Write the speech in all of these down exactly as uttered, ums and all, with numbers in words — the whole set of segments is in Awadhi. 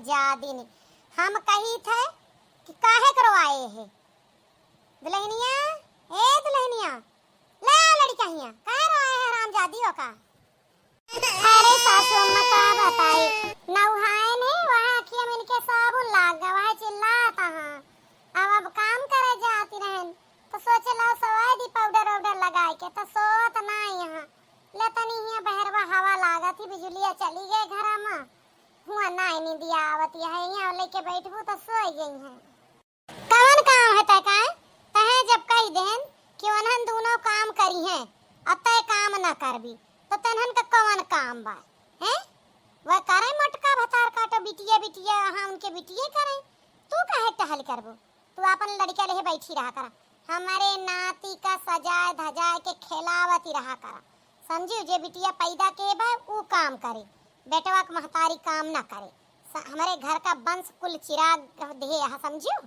जादिन, हम कही थे कि काहे करवाए है दुल्हनिया, ए दुल्हनिया, ले आ लड़का हियाँ, काहे रोए है हरामजादी हो का? अरे सासू अम्मा का बताई, नौहाए ने वहाँ अखिया में इनके साबुन लाग गवा है, चिल्लात हाँ। अब, अब काम करे जाती रहन, तो सोचे लाओ सवाई दी पाउडर वाउडर लगाए के, तो सोत ना यहाँ। ले तनी हियाँ बहरवा हवा लागत ही, बिजुलिया चली गए घरा में, हुआ ना नींदिया आवत है, यहाँ लेके बैठबू तो सोई गई हैं। कवन काम है तय का? तहे जब कही देन कि उन्हन दूनो काम करी हैं, अब तय काम न करबी, तो तनहन का कवन काम बा? हैं? वह करे मटका भतार काटो, बिटिया, बिटिया, हाँ, उनके बिटिये करे। तू काहे टहल करबो? तू आपन लड़िका लेहे बैठी रहा करा, हमरे नाती का सजाए धजाए के खेलावती रहा करा। समझियो, जे बिटिया पैदा के बा, ऊ काम करे, बेटवा के महतारी काम ना करे। स-, हमरे घर का वंश कुल चिराग देहे है, समझियो।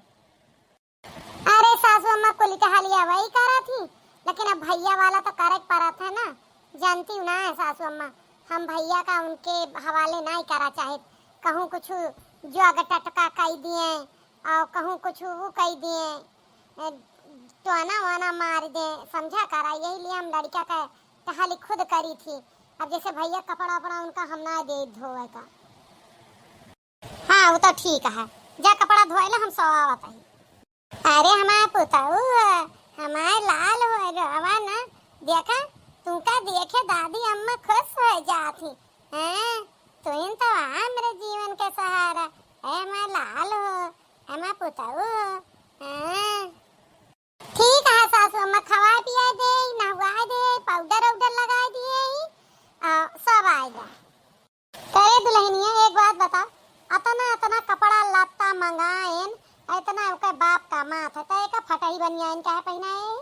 अरे सासू अम्मा, कुल के हलिया वही करा थी, लेकिन अब भैया वाला तो करे के परत है ना, जानती हूँ ना है सासू अम्मा, हम भैया का उनके हवाले नहीं करा चाहे, कहूँ कुछ जोग टटका कह दिए और कहूँ कुछ वो कह दिए, ए, टोना वाना मार दे, समझा करा, यही लिए हम लड़का का टहली खुद करी थी। अब जैसे भैया कपड़ा वपड़ा उनका हम ना दे धोवे का। हाँ, वो तो ठीक है, जा कपड़ा धोए ला, हम सवावत ही। अरे हमार पुतऊ, हमार लाल हो रवा ना, देखा, तुमका देखे दादी अम्मा खुश हो जाती। हाँ, तुम तो हमरे जीवन के सहारा, ए हमार लाल हो, हमार पुतऊ। हाँ। ठीक है सासू अम्मा, खवाए पियाए दे, नहवाए दे, पाउडर वाउडर लगाए दिए, आ, सब आएगा। करे दुल्हनिया, एक बात बता, अतना अतना कपड़ा लत्ता मंगाएन, इतना ओकर बाप कमात है, त एका फटही बनियाइन काहे पहिनाए?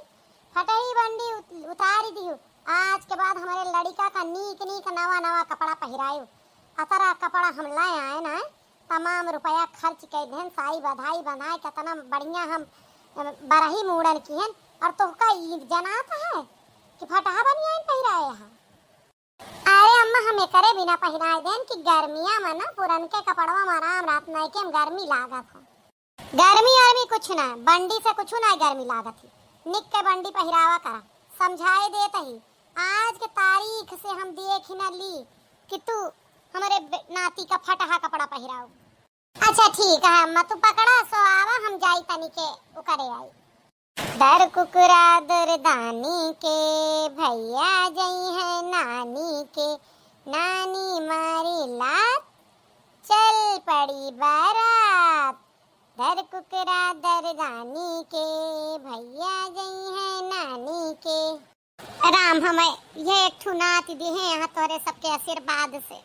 फटही बंडी उत-, उतारी दिहु। आज के बाद हमरे लड़िका का नीक नीक नवा नवा कपड़ा पहिरायु। अतरा कपड़ा हम ले आए ना, तमाम रुपया खर्च कर देन, साई बधाई बनाए, कितना बढ़िया हम, अ, बरही मूड़न किहन, और तोहका ई जनात है कि फटहा बनियाइन पहिराए है? अरे अम्मा, हम एकरे बिना पहिराए देन कि गर्मिया में ना पुरनके कपड़वा में आराम रहत नहीं कि हम गर्मी लागत है। गर्मी अर्मी कुछ ना, बंडी से कुछ ना गर्मी लागत ही। निक के बंडी पहिरावा करा, समझाए देत ही। आज के तारीख से हम देख ही ना ली कि तू हमरे बे-, नाती का फटहा कपड़ा पहिराओ। अच्छा ठीक है अम्मा, तू पकड़ा सो आवा, हम जाई तनी के उकरे आई। दर कुकुरा दरदानी के, भैया जई है नानी के, नानी मारी लात, चल पड़ी बारात। दर कुकुरा दरदानी के, भैया जई है नानी के। राम, हमें ये एक ठू नात दिहे यहाँ तोरे सबके आशीर्वाद से।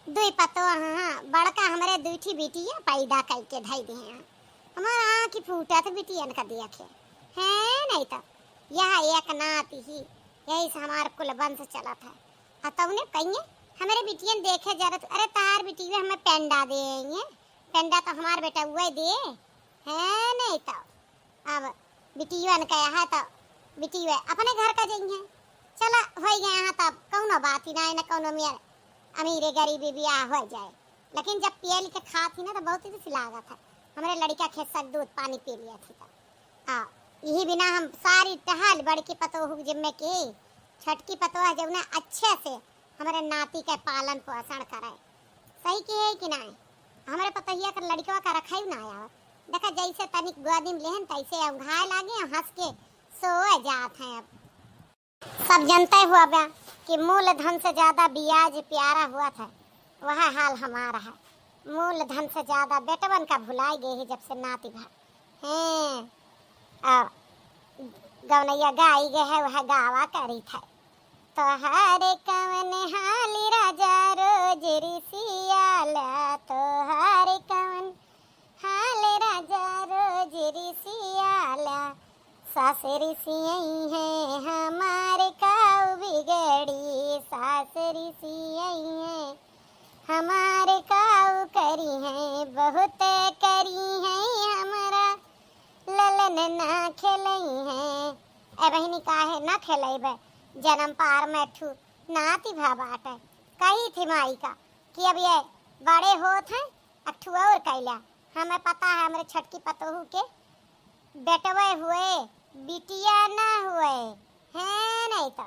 दुई पतो हाँ, बड़का हमरे दुई ठी बिटिया पैदा कई के धई दिहे हैं। हमार आँखी फूटत बिटियन का देखे। हैं नहीं तो यह एक नात ही, यही से हमार कुल वंश चलत है। आ तौने कहिए हमरे बिटियन देखे जरत, अरे तार बिटिया हमें पेंडा दे आई है, पेंडा तो हमार बेटा उहे दे, हैं नहीं तो। अब बिटियन का है तो बिटिया अपने घर का जइहे। चला, होई गए हैं तब कौनो बात ही ना है, ना कौनो मेर अमीरे गरीबी बियाह हो जाए, लेकिन जब पियल के खात ही ना तो बहुत ही लागत है। हमरे लड़का खेसक दूध पानी पी लिया थी तो। आ, यही बिना हम सारी टहल बड़की पतोह जिम्मे की, छोटकी पतोह जौने अच्छे से हमरे नाती के पालन पोषण करे। सही की है कि नाई? हमरे पतोहिया के लड़कवा का रखाई ना आवत। देखा जैसे तनिक गोदी में लेहन तैसे औंघाए लागे और हंस के सोए जात हैं। अब सब जनते हुआ बा कि मूलधन से ज्यादा ब्याज प्यारा हुआ था, वह हाल हमारा है। मूलधन से ज्यादा बेटवन का भुलाई गए है जब से नाती भा हैं। आ, गवनैया गाई गए है, वह गावा करी था। तोहार कवन हाल राजा रोज रिसियाला, तोहार कवन हाल राजा रोज रिसियाला। सास रिसियई है हमार काऊ बिगड़ी, सास रिसियई है हमार काऊ करी है, बहुत करी है हमरा ललन ना खेलई है। ए बहिनी, काहे ना खेलैबे? जन्म पार में ठू नाती भा बाटे। कही थी माई का कि अब ये बड़े होत हैं, एक ठो और कइला। हमें पता है हमरे छोटकी पतोहू के बेटवे हुए, बिटिया ना हुए, है नहीं तो।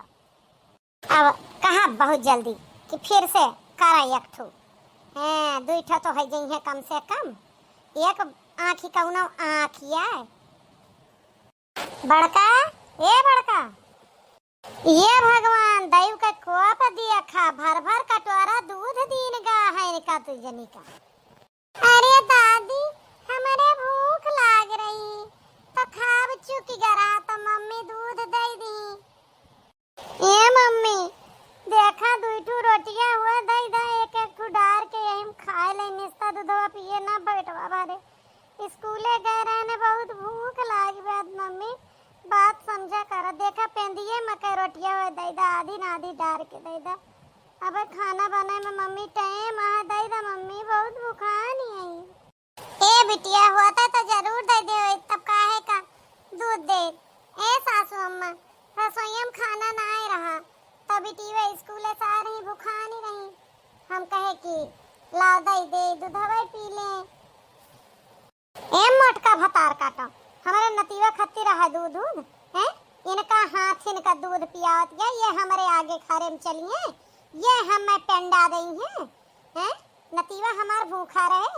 अब कहा बहुत जल्दी कि फिर से करा एक ठो। हैं, दुई ठो तो है जइहे कम से कम। एक आँखी कौनो आँखिया। बड़का, ए बड़का, ये भगवान, दैव के कोप दिया खा, भर भर कटोरा दूध दीन गा है इनका तू जनी का। अरे दादी, हमरे भूख लाग रही, तो खाब चुकी गरा, तो मम्मी दूध दे दी। ए मम्मी, देखा दुई ठू रोटियां हुआ, दे दे एक एक ठू डार के, यही में खाए ले, निस्ता दूधवा पिए ना पेटवा भरे। स्कूले गए रहने, बहुत भूख लाग बात मम्मी, बात समझा कर। देखा पेंदिए में के रोटियां हुआ, दे दे आधी ना आधी डार के दे दे। अबे खाना बनाए में मम्मी टाइम आ, दे दे मम्मी, बहुत भुखानी है। ए बिटिया, होता तो जरूर दे दे, तब काहे का दूध दे। ए सासू अम्मा, रसोईया में खाना ना आए रहा, तब बिटिया स्कूले से आ रही, भुखानी रही। हम कहे कि लाओ दे दे, दूधवे पी ले। ए मोटका भतार काटो, हमरे नतीवा खत्ती रहा दूध, दूध, हैं? इनका हाथ इनका दूध पियावत गया, ये हमरे आगे खरे में चलिए, ये हमें पेंडा दई हैं, हैं? नतीवा हमार भूखा रहे,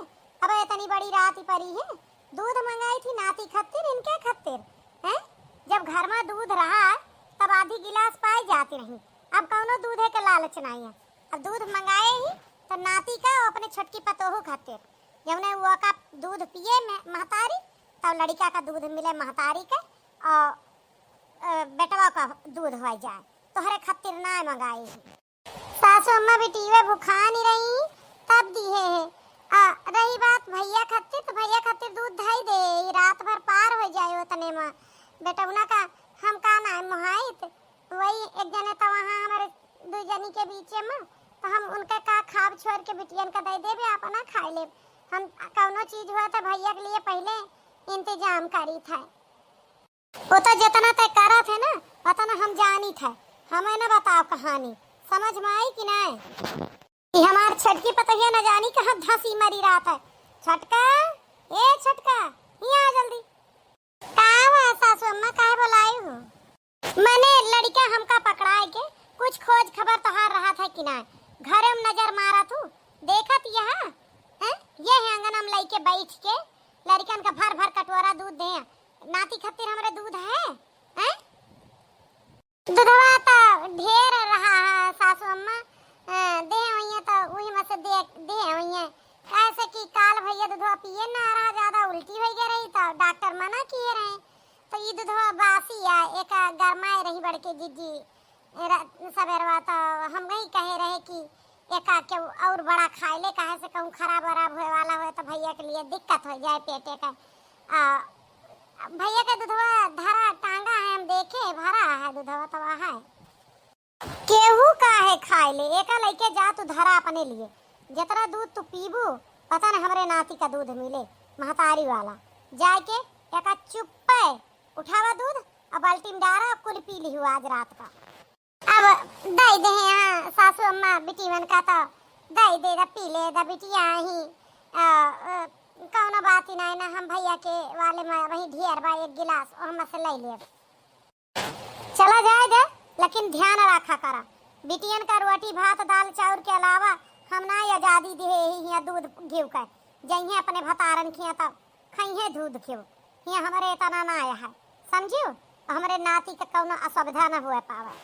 अब इतनी बड़ी रात ही पड़ी है, दूध मंगाई थी नाती खत्तिर, इनके खत्तिर, हैं? जब घर में दूध रहा, तब आधी गिलास पाई जाती रही, अब कौनो दूधे के लालच नहीं है। अब दूध मंगाए ही, तो नाती का अपने छोटकी पतोहू खत्तिर, जौने वो का दूध पिए में महतारी, तब लड़का का दूध मिले महतारी के, और, अ, बेटवा का दूध हो जाए, तोहरे खत्तिर ना मंगाए ही। सासू अम्मा बिटिया भुखानी रही, तब दिहे है। आ, रही बात भैया खत्तिर, तो भैया खत्तिर दूध धई दे, ई रात भर पार हो जाए उतने में। बेटौना का हम का ना मोहाइत, वही एक जने तो वहाँ हमारे दू जनी के बीच में, तो हम उनका का खाब छोड़ के बिटियन का दे देबे, अपना खाए लेब। हम कौनो चीज हुआ तो भैया के लिए पहले इंतजाम करी था। वो तो जितना तय करत है ना, उतना हम जानी थे। हमें न बताओ कहानी, समझ में आई कि नहीं? कि हमार छोटकी पतोहिया न जानी कहाँ धंसी मरी रात है। छोटका, ए छोटका, हियाँ आ जल्दी। का हुआ सासू अम्मा, काहे बुलाई हो? मने लड़का हमका पकड़ाए के कुछ खोज खबर तोहार रहा था कि ना? घरे में नजर मारा तू, देखत यहाँ, हैं? ये है अंगना में लइके बैठ के लड़कन का भर भर कटोरा दूध दे। नाती खातिर हमरे दूध है, हैं? दूधवा तो ढेर रहा है सासू अम्मा, अ, दे होइए तो वही में से दे, दे होइए। कैसे कि काल भैया दूधवा पिए ना रहा, ज्यादा उल्टी हो गई रही तो डॉक्टर मना किए रहे। तो ई दूधवा बासी है, एक गरमाए रही बड़के जीजी र-, सबेरवा तो हम वही कहे रहे कि एका के और बड़ा खाए ले, काहे से कहूँ खराब वराब होए वाला होए तो भैया के लिए दिक्कत हो जाए पेटे का। आ, भैया के दूधवा धरा टांगा है, हम देखे भरा है दूधवा तो है। केहू काहे खाए ले, एका लइके जा तू धरा अपने लिए। जितना दूध तू पीबू, पता न हमरे नाती का दूध मिले, महतारी वाला। जाए के एका चुप्पे उठावा दूध, अब बाल्टी में डारा, अब कुल पी लिहू आज रात का। अब दई दे हैं, हाँ, सासू अम्मा बिटिवन का तो दई दे दा, पी ले दा बिटिया ही। आ, आ, कौनो बात ही नहीं ना, हम भैया के वाले में वही ढेर बा एक गिलास, ओह में से ले लेब। चला जाए दे, लेकिन ध्यान रखा करा, बिटियन का रोटी भात दाल चाउर के अलावा हम ना आजादी दिहे ही हियाँ दूध घिउ का, जइहे अपने भतारन खिया तब खइहे दूध घिउ, हियाँ हमरे इतना ना आया है, समझियो? हमरे नाती के कौनो असुविधा न हुए पावे।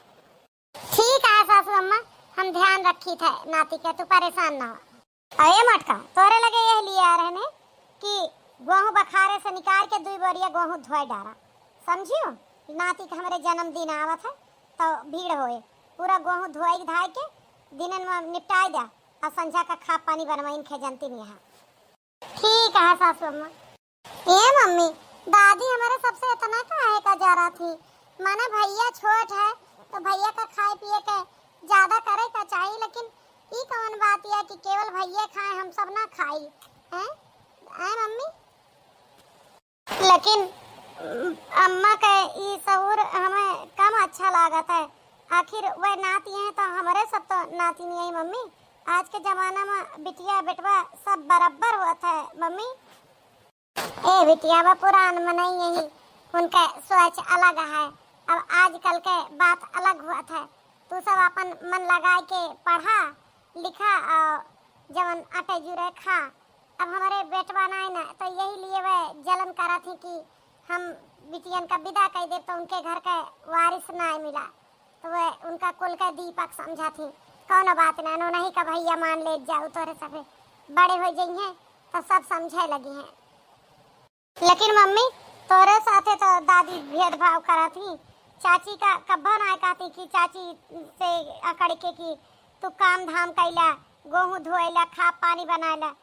ठीक है सासू अम्मा, हम ध्यान रखी थे नाती के, तू परेशान ना हो। अरे मटका, तोरे लगे यह लिए आ रहने कि गोहूँ बखारे से निकाल के दुई बोरिया गोहूँ धोए डारा, समझियो? नाती के हमरे जन्मदिन आवत है, तो भीड़ होए, पूरा गोहूँ धोए धाए के दिनन में निपटाए द्या, और संझा का खा पानी बनवाइन खे जनती नहीं है। ठीक है सासू अम्मा। ए मम्मी, दादी हमारे सबसे इतना काहे का जरा थी? माने भैया छोट है, तो भैया का खाए पिए के ज्यादा करे का चाहिए, लेकिन ई कौन बात या कि केवल भैया खाए, हम सब ना खाई, हैं? हैं मम्मी? लेकिन, उम, अम्मा के ई सहूर हमें कम अच्छा लागत है। आखिर वह नाती हैं, तो हमारे सब तो नाती नहीं है मम्मी। आज के जमाना में बिटिया बेटवा सब बराबर होत है मम्मी। ए बिटिया, वो पुरान मनई यही, उनका सोच अलग है। अब आजकल के बात अलग होत है। तू सब अपन मन लगाए के पढ़ा लिखा और जवन अटे जुरे खा। अब हमरे बेटवा नाई ना, तो यही लिए वे जलन करत ही कि हम बिटियन का विदा कइ देब तो उनके घर के वारिस नाई मिला। तो वे उनका कुल के दीपक समझत ही। कौनो बात ना, नोनही का भैया मान ले जाऊ, तोरे सभे बड़े हो जइहें तो सब समझे लगिहें। लेकिन मम्मी, तोरे साथे तो दादी भेदभाव करत ही। चाची का कब्बो ना कहती कि चाची से अकड़ के कि तू काम धाम कैला, गोहूँ धोएला, खा पानी बनाएला,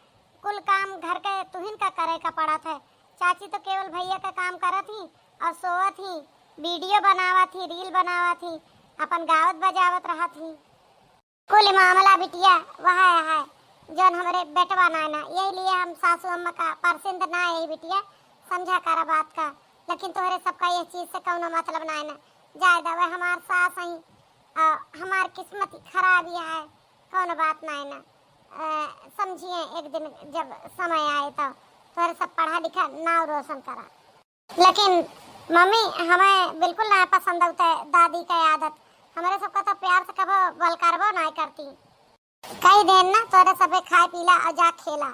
कुल काम घर के तुहिन का करे का पड़त है। चाची तो केवल भैया का काम करत ही और सोवत ही, वीडियो बनावत ही, रील बनावत ही, अपन गावत बजावत रहत ही। कुल मामला बिटिया वह है, जौन हमरे बेटवा नाय ना, यही लिए हम सासू अम्मा का परसिंद ना है बिटिया, समझा करा बात का। लेकिन तोहरे सबका यह चीज से कौनो मतलब नाय ना, जाए दे, वह हमार सास हई, आ, हमार किस्मत खराब ही है, कौनो बात नाय ना। आ, समझिए एक दिन जब समय आए तो तोहरे सब पढ़ा लिखा नाव रोशन करा। लेकिन मम्मी, हमें बिल्कुल ना पसंद होते दादी के आदत। हमरे सबका तो प्यार से कभो बलकारबो ना करती। कही देन ना, तोरे सबे खाए पीला और जा खेला,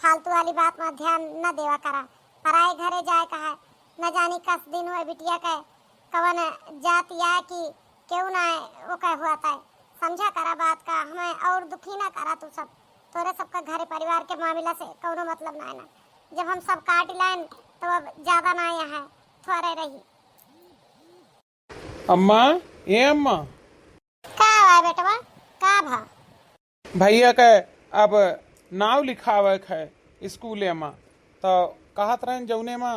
फालतू वाली बात में ध्यान न देवा करा। पराए घरे जाए का है, न जानी कस दिन हुए बिटिया के कवन जाति आए कि केहू ना आए, वो कह हुआ तय। समझा करा बात का, हमें और दुखी ना करा तू सब। तोरे सबका घरे परिवार के मामला से कौनो मतलब ना है ना। जब हम सब काट लाइन, तो अब ज्यादा ना आया है, थोड़े रही। अम्मा, ए अम्मा। का बा बेटवा, का भा? भैया के अब नाव लिखावे के है स्कूले मा, तो कहत रहन जौने मा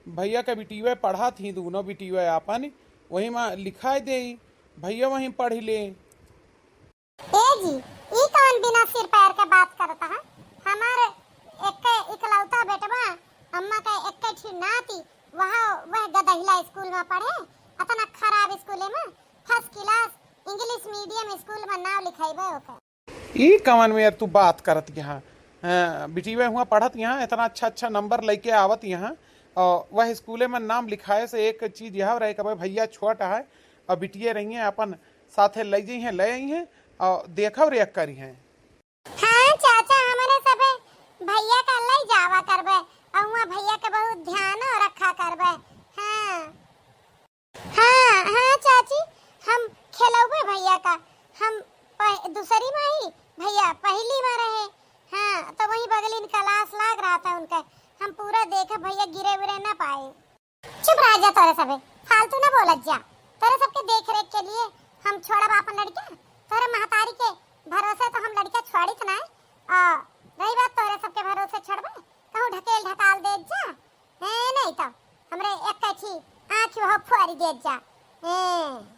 भैया के बिटिया पढ़त ही, दूनो बिटिया आपन, वही मा लिखाई देई, भैया वहीं पढ़ ले। ए जी, ई कौन बिना सिर पैर के बात करत है? हमार एक्के इकलौता बेटवा, अम्मा के एक्के ठी नाती, वह, वह गदहिला स्कूल मा पढ़े, अतना खराब स्कूले मा, first class English medium स्कूल मा नाव लिखाइबे ओकर। ई कवन में तू बात करत यहाँ? हाँ, बिटिया हुआ पढ़त यहाँ, इतना अच्छा अच्छा नंबर लेके आवत यहाँ, और वह स्कूले में नाम लिखाए से एक चीज यह रहे कि भाई भैया छोट है और बिटिया रही हैं, अपन साथे ले जइहें, ले आई हैं और देखब रे करी हैं। हाँ चाचा, हमरे सबे भैया का ले जावा करबे, और हुआ भैया के बहुत ध्यान रखा करबे। हाँ। हाँ, हाँ चाची, हम खेलौबे भैया का। हम पह-, दूसरी माही भैया पहली में रहे। हाँ, तो वही बगलिन क्लास लाग रहा था उनका। हम पूरा देखे भैया गिरे विरे ना पाए। चुप रह जा तोरे सबे, फालतू ना बोलत जा। तोरे सबके देख रेख के लिए हम छोड़ब आपन लड़का। तोरे महतारी के भरोसे तो हम लड़का छोड़ित ना। आ, रही बात तोरे सबके भरोसे छोड़बे, कहूँ ढकेल ढकाल देत जा। हैं, नहीं तो हमरे एक कैठी आँख हो फोरी देत जा। हैं।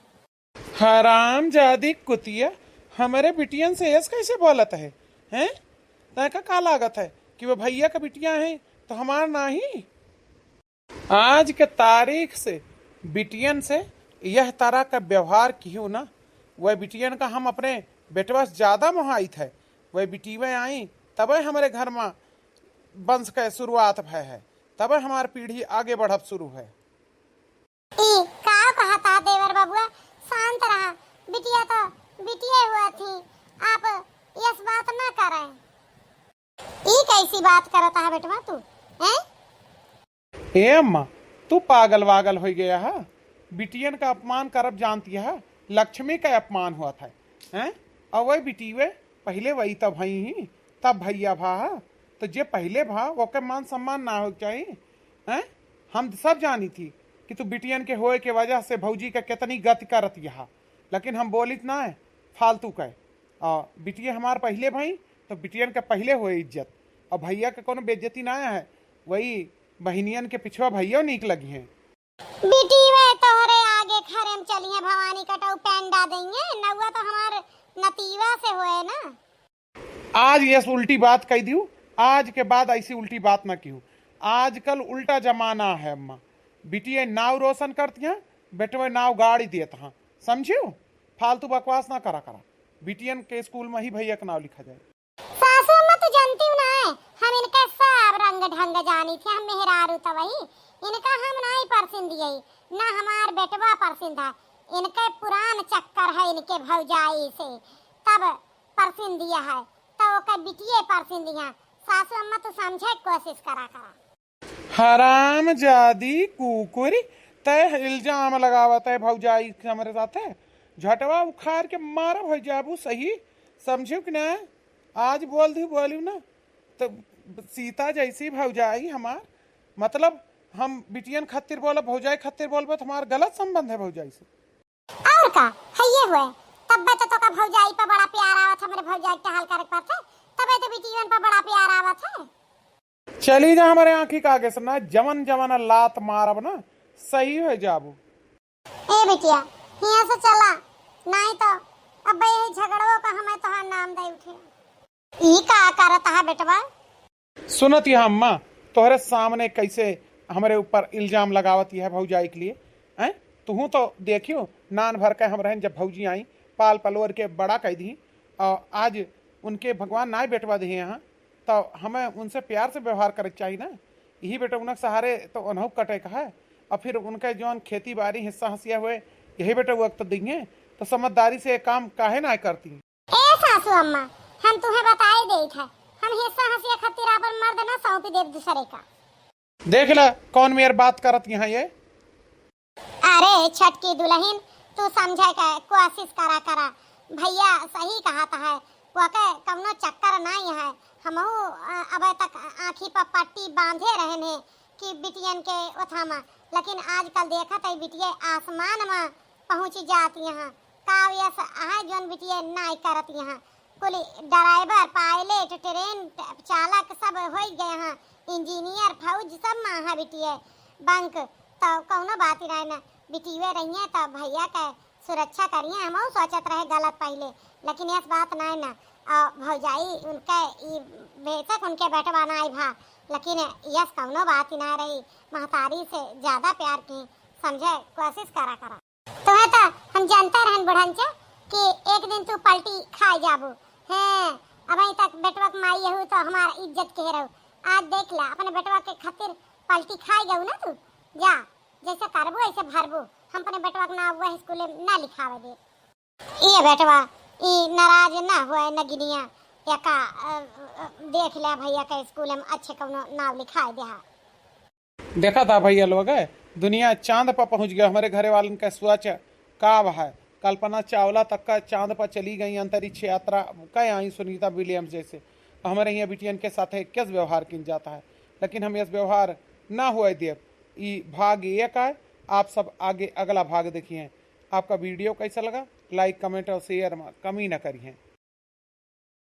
हराम जादी कुतिया, हमरे बिटियन से ऐस कैसे बोलत है? हैं? तैका का लागत है कि वो भैया का बिटिया है तो हमार नाही? आज के तारीख से बिटियन से यह तरह का व्यवहार किहू ना, वह बिटियन का हम अपने बेटवा से ज्यादा मोहाइत है। वह बिटिया आई तबे हमरे घर में वंश के शुरुआत भय है, तबे हमार पीढ़ी आगे बढ़ब शुरू है। ई का कहता देवर बबुआ, शांत रहा। बिटिया तो बिटिया हुआ थी, आप यस बात ना करें। ई कैसी बात करता है बेटवा तू, हैं? ए अम्मा, तू पागल वागल हो गया है? बिटियन का अपमान करब जानती है, लक्ष्मी का अपमान हुआ था, हैं? और वही बिटिया पहले वही तब भई ही, तब भैया भा है, तो जे पहले भा ओके मान सम्मान ना हो चाहिए, हैं? हम सब जानी थी कि तू बिटियन के होए के वजह से भौजी का कितनी गति करत यहाँ, लेकिन हम बोलित ना है फालतू का। और बिटिया हमार पहले भई तो बिटियन का पहले होए इज्जत, और भैया के कोनो बेइज्जती ना है, वही बहिनियन के पिछवा भैया नीक लगी हैं। बिटिया तोहरे आगे खरे में चलिए भवानी कटऊ पेंडा देंगे, नौआ तो हमार नतीवा से होए ना। आज यस उल्टी बात कह दियो, आज के बाद ऐसी उल्टी बात ना कियो। आजकल उल्टा जमाना है अम्मा, बिटिया नाव रोशन करती हैं, बेटवे नाव गाड़ी देत हैं, समझियो? फालतू बकवास ना करा करा। बिटियन के स्कूल में ही भैया का नाव लिखा जाए। सासू अम्मा, तू जानती हो ना, हम इनका सब रंग ढंग जानी थे, हम मेहरारू तो वही, इनका हम नाई परसिन दिए, ना हमार बेटवा परसिन था, इनके पुरान चक्कर है इनके भौजाई से, तब परसिन दिया है, तो ओके बिटिये परसिन दिया। सासू अम्मा, तू समझे के कोशिश करा करा। हरामजादी कुकुरी, तय इल्जाम लगावत है भौजाई के हमरे साथे। झटवा उखाड़ के मारब होइ जाबू सही, समझियो कि ना? आज बोल दी, बोलियो ना, तो सीता जैसी भौजाई हमार, मतलब हम बिटियन खातिर बोलब, भौजाई खातिर बोलब, तो हमार गलत संबंध है भौजाई से। और का, हइये हुए, तब्बे तो तोका भौजाई पर बड़ा प्यार आवत, हमरे भौजाई के टहल करे के पड़थे, तब्बे तो बिटियन पर बड़ा प्यार आवत है। चली जा हमरे आँखी के आगे से ना, जवन जवन लात मारब ना, सही होइ जाबू। ए बिटिया, हियाँ से चला, नाई तो अब यही झगड़वो का हमें तोहार नाम दे उठे। ई का करत है बेटवा? सुनत यह अम्मा, तोहरे सामने कैसे हमरे ऊपर इल्जाम लगावत यह भौजाई के लिए, हैं? तुहूँ तो देखियो, नान भर के हम रहन जब भौजी आई, पाल पलोर के बड़ा कह दी, और आज उनके भगवान नाय बेटवा दिए यहाँ, तो हमें उनसे प्यार से व्यवहार करे के चाहिए ना। यही बेटा उनके सहारे तो उन्हों कटे का है, और फिर उनके जौन खेती बाड़ी हिस्सा हंसिया हुए, यही बेटा वक्त देंगे, तो समझदारी से ये काम काहे ना करती? ए सासू अम्मा, हम तुम्हें बताए देत है, हम हिस्सा हंसिया खातिर आपन मर्द ना सौंपी देब दूसरे का। देख ला, कौन मेर बात करत यहाँ ये। अरे छटकी दुलहिन, तू समझे के कोशिश करा करा, भैया सही कहत है, ओके कौनो चक्कर नाई है। हमहू, अ, अबे तक आँखी पर पट्टी बांधे रहन है कि बिटियन के ओथामा, लेकिन आजकल देखत है बिटिये आसमान में पहुँची जात यहाँ। का यस है जौन बिटिये नाई करत यहाँ? कुल ड्राइवर, पायलट, ट्रेन चालक सब होइ गए हैं, इंजीनियर, फौज सब में है बिटिये, बैंक। तो कौनो बात ही नाई ना, बिटिये रहिए तो भैया के सुरक्षा करिए। हमहू सोचत रहे गलत पहले, लेकिन यस बात नाई ना। और भौजाई उनके ई, बेशक उनके बेटवा नाई भा, लेकिन यस कौनो बात ही ना रही। महतारी से ज्यादा प्यार की, समझे कोशिश करा करा। तुम्हें तो हम जानते रहन बुढ़नचा कि एक दिन तू पलटी खाए जाबू। हैं, अबहीं तक बेटवा के माई यहू तो हमार इज्जत के रहू। आज देख ला, अपने बेटवा के खातिर पलटी खाए जाऊ ना तू। जा, जैसे करबू ऐसे भरबू। हम अपने बेटवा के ना वह स्कूल में ना लिखावे दे। ये बेटवा, ई नाराज ना हुए नगिनिया, एका, अ, अ, देख ले भैया के स्कूल में अच्छे कौनो नाव लिखाए दे हा। देखा था भैया लोग, दुनिया चांद पर पहुंच गया। हमारे घरे वालन का सोच का है, कल्पना चावला तक का चांद पर चली गई, अंतरिक्ष यात्रा कै आई सुनीता विलियम्स जैसे। हमारे यहाँ बिटियन के साथ कैस व्यवहार किन जाता है, लेकिन हम यस व्यवहार ना हुए देब। ई भाग एक है, आप सब आगे अगला भाग देखिए। आपका वीडियो कैसा लगा, लाइक, कमेंट और शेयर में कमी ना करिए।